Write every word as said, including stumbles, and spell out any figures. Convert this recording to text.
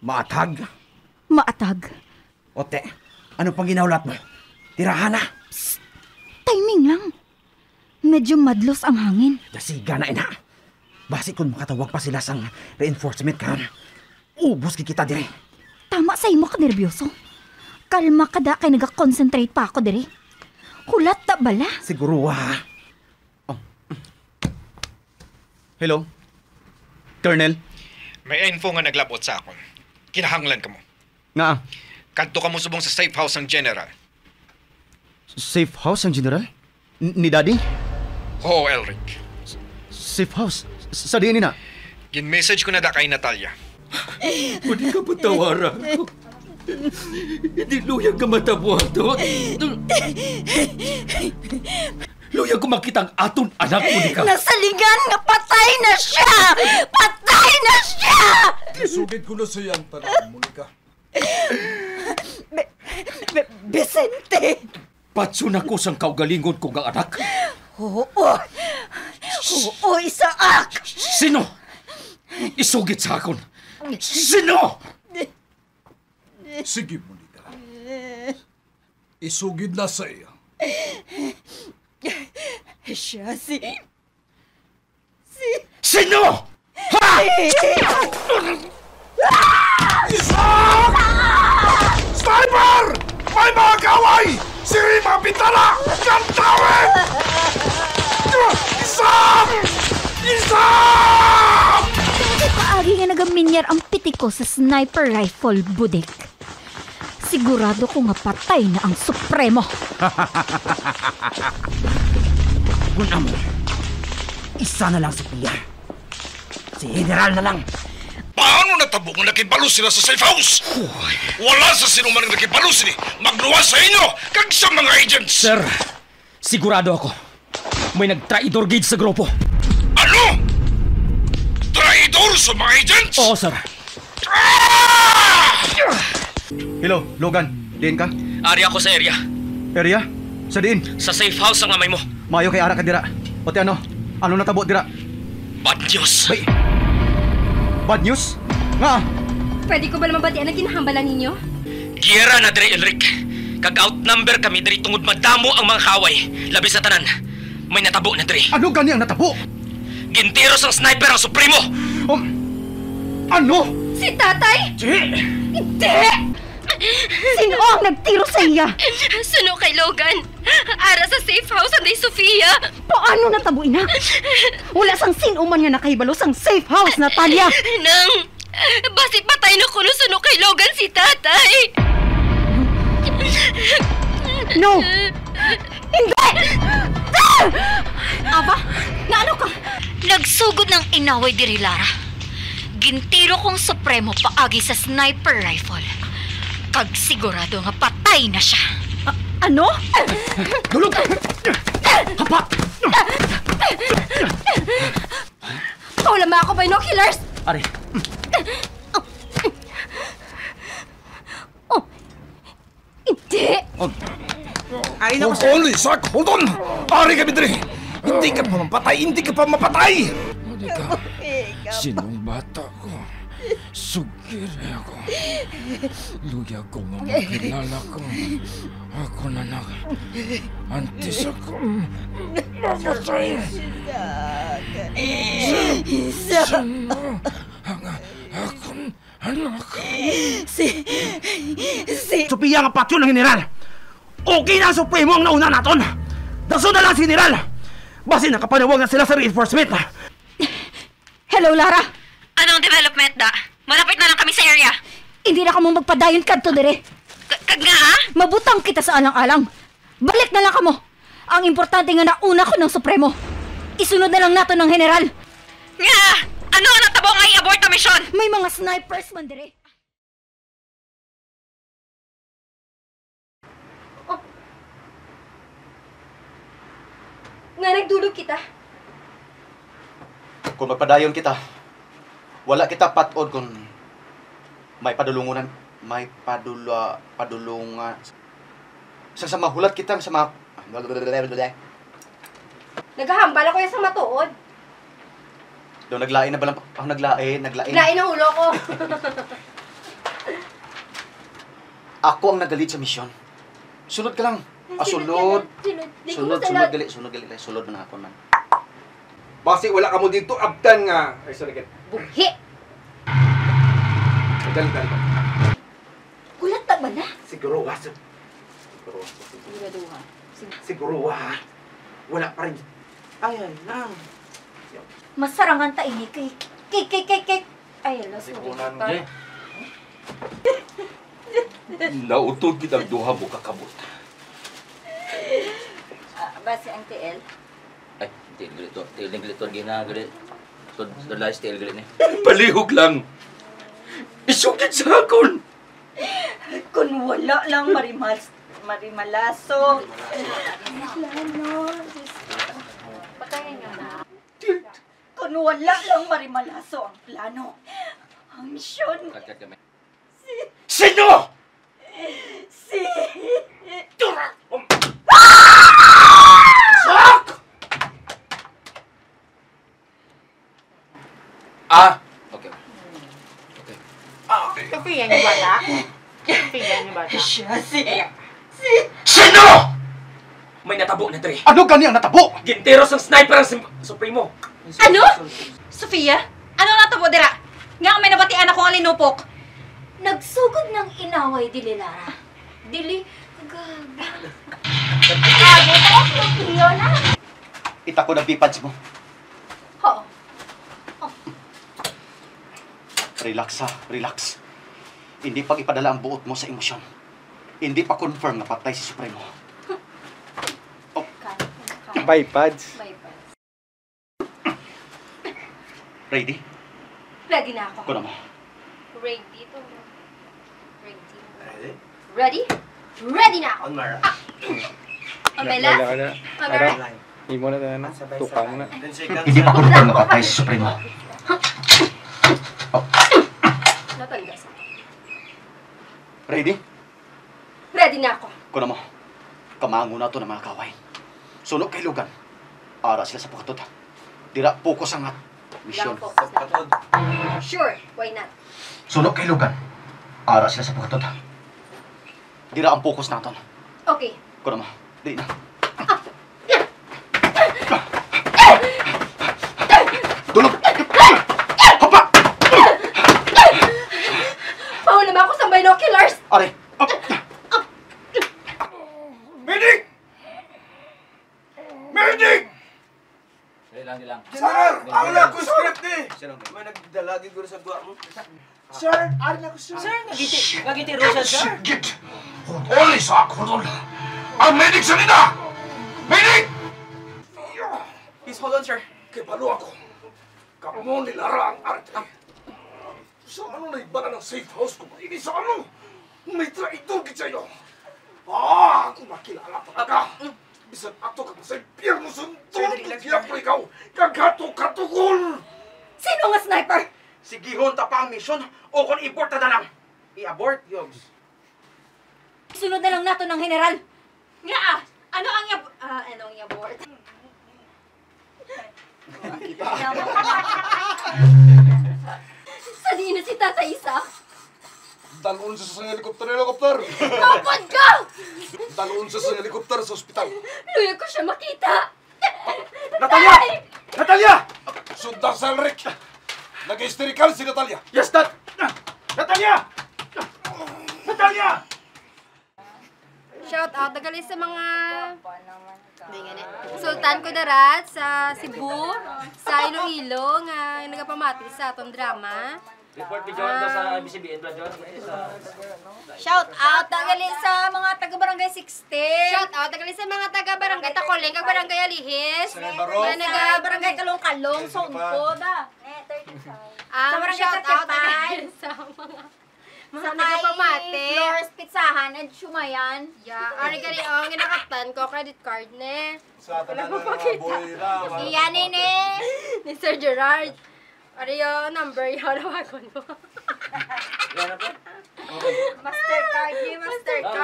Maatag? Maatag. Ote, ano pang ginahulat mo? Tirahan na. Psst! Timing lang. Medyo madlos ang hangin. Dasiga na, ina. Basi kung makatawag pa sila sang reinforcement, kan ubos gid kita diri. Tama sa imo ka nerbiyoso. Kalma ka da kay nagakonsentrate pa ako diri. Hulat ta bala. Siguro, ha? Oh. Hello? Colonel? May info nga naglabot sa akon. Kinahanglan kamo. Nga? Kadto kamo subong sa safe house sang General. Safe house sang General? N-, ni Daddy? Oo, Elric. S-, safe house? S-, sa diin ni na? Gin-message ko na da kay Natalia. Pwede ka patawaran ko. Hindi luyag ka matabo ato. Luyag ko makita ang aton anak, Monica. Nasalingan nga patay na siya! Patay na siya! Isugid ko na sa iyang tanan, Monica. Be-, Be-, Vicente! Patyon ako sang kaugalingon ko nga anak. Oo. Oo, Isaac! Sino? Isugid sa akon. Sino? Sige, Monica. Isugid na sa iya. Siya si, si Sino? Ha? Si Isaac! Sniper! May mga kaway! Siri mga bintana! Kantawin! Isaac! Isaac! Paagi nga nagaminyar ang piti ko sa sniper rifle, Budik. Sigurado ko nga patay na ang Supremo. Kun amo, isa na lang, Sophia. Si General na lang. Paano natabo nga nakibalo sila sa safe house? Wala sa sino man ang nakibalo sini magluwas sa inyo kag sa mga agents. Sir, sigurado ako. May nagtraidor gid sa grupo. Ano? Traidor sa mga agents? Oo, sir. Ah! Hello, Logan. Diin ka? Ari ako sa area. Area? Sa diin? Sa safe house ang amay mo. Maayo kay ara ka dira. O ti ano? Ano natabo dira? Bad news. Bay. Bad news? Nga? Pwede ko ba naman batian ang kinahambala ninyo? Giyera na diri, Elric. Kag outnumber kami diri tungod madamo ang mga kaaway. Labi sa tanan, may natabo na diri. Ano gani ang natabo? Gintiro sang sniper ang Supremo. Um, ano? Si Tatay? Di! Hindi! Sino ang nagtiro sa iya? Suno kay Logan. Ara sa safe house anday Sofia. Paano natabo ina? Wala sang sino man nga nakahibalo sang safe house, Natalia. Nang, basi patay na kuno suno kay Logan si Tatay. No! Hindi! Aba, naano ka? Nagsugod ng inaway diri, Lara. Gintiro kong Supremo paagi sa sniper rifle. Kag sigurado nga patay na siya. A-, ano? Dulog! Hapa! Paulama ako, binoculars! Ari. Oh, hindi! Oh. Ay, naku, sir. Hold on, Isaac! Hold on! Ari kami diri! Hindi ka pa mapatay! Hindi ka pa mapatay! Monica, sinong bata ko? Sugiri ako. Luya ko nga makilala ko. Ako na nag-, antes ako mapatay. Isaac! Isaac! Siya na ang akon anak. Si, si Sophia, nga patyon ang general. Okay na ang Supremo ang nauna naton. Dason na lang si general. Basi nakapanawag na sila sa reinforcement. Hello, Lara. Anong development, da? Malapit na lang kami sa area. Hindi na kamo magpadayon kadto diri. Ka-, kag nga, ah? Mabutang kita sa alang-alang. Balik na lang kamo. Ang importante nga nauna ko ng Supremo. Isunod na lang nato ng General. Nga! Ano ang natabo nga i-abort ang misyon? May mga snipers man diri. Oh. Nga nagdulog kita? Kung magpadayon kita, wala kita pat-od kung may padulungunan, may padula-, padulungan. Sa, sa mahulat kita sa mga Nagahambal ako ya sa matuod. Daw naglain na ba lang ako? Naglain, naglain. Lain ang ulo ko. Ako ang nag-lead sa misyon. Sulod ka lang. Ah, sulod. Sulod, sulod, gali, sulod, gali, gali. Sulod man ako, man. Basi wala ka mo dito, abtan nga. Ay, sorry, kat-, Buhi! Dali, dali. Hulat na ba na? Siguro, wasa. Siguro, wasa. Siguraduha. Sig- Siguro, wa. Wala pa rin. Ay, ay, lang. Masarangan ta ini kay, kay, kay, kay, kay. Ay, ala, sorry. Siguran, Jay. Nautod gid ang duha mo kakabot. Ah, basi ang T L? Ay, T L gali to. T L gali to, gina, gali. To, to, lies, T L gali ni. Palihog lang. Isugid sa akon. Kung wala lang marimas-, marimalaso. Plano, Diyos ko. Kung wala lang marimalaso ang plano, ang misyon. Cut, cut kami. Si Sino? Si Tura! Sak! Ah, okay. Okay. Ah, okay. Sofia niyo bata? Sofia niyo bata? Siya si, si Sino? May natabo na, Dre. Ano gani ang natabo? Gintiros sang sniper ang sim-, Supremo. Ano? Sofia? Ano natabo dira? Nga may nabatian ako nga linupok. Nagsugod ng inaway, dili, Lara. Dili, gaga. Gaga ka, Sofia na. Ita ko nagpipad mo. Oo. Oh. Relax, ha? Relax. Hindi pag ipadala ang buot mo sa emosyon. Hindi pa confirm nga patay si Supremo. Oh. Bipads. Bipads. Ready? Ready na ako. Kuno mo. Ready to. Ready. Ready? Ready? Ready na ako. On, Mara. Ah. Pamela? Wala ka na. Pamela? Ara, imo na tayo, no? Tukang na. Ten seconds. Hindi pa confirm nga patay si Supremo. Natanggas ako. Ready? Ready na ako. Kuno mo, kamangon nato ng mga kaway. Suno kay Logan. Ara sila sa pukatod. Dira, focus ang at misyon. Lang focus na. Sure, why not? Suno kay Logan. Ara sila sa pukatod. Dira ang focus naton. Okay. Kuno mo, di na. Tulog! Hapa! Mahulma ako sa binoculars! Are! Medic! Medic! Dali lang, dali lang. General, ang ako script ni. May nagdala gid guro sa duwa mo. Sir, ari na ko, sir. Sir, nagiti, nagiti Rosa, sir. Sigit! Hudoli sa ako, hudol. Ang medic sa nila! Medic! Please hold on, sir. Kay balo ako. Kamo ni Lara ang arte. Sa ano na iba na ng safe house ko? Ini sa ano? May traidor gid sa'yo. Ah, kung makilala pa ka. Bisan ato ka pa sa impyerno, sundon ko gihapon ikaw kag hato katukol! Sino nga sniper? Sigihon ta pa ang misyon o kon i-abort ta na lang. I-abort, Yogs. Isunod na lang nato ng general. Nga, ah, ano ang yab-, ah, ano ang yabort? Saan na si Tatay Isaac? Dalon sa, sa helicopter, helicopter! Kapag ka! Dalon sa, sa helicopter sa ospital. Luya ko siya makita. Natalia! Natalia! Sunda sa Elric! Nag-hysterical si Natalia! Yes, Dad! Natalia! Natalia! Shout out, dagali sa mga Sultan Kudarat sa Cebu, sa Iloilo, nga nagapamati sa atong drama. Report ni John sa A B S C B N, John. Shout out, dagali sa mga taga Barangay sixteen. Shout out, dagali sa mga taga Barangay Tacoling kag Barangay Alihis. Sa Barangay Kalong-Kalong, sa Unco, da. Sa Barangay thirty-five. Shout out, dagali sa mga Mga nagapamati. Floors, pizzahan, and siumayan. Yeah, ari gani, oh, ang ginakatan ko, credit card, ne. Sa tanan nga buhi na, mga Iya, nene. Ni Sir Gerard. Ari, oh, number, yun, hawagon mo. Yan na po. Okay. Mastercard, ni Mastercard.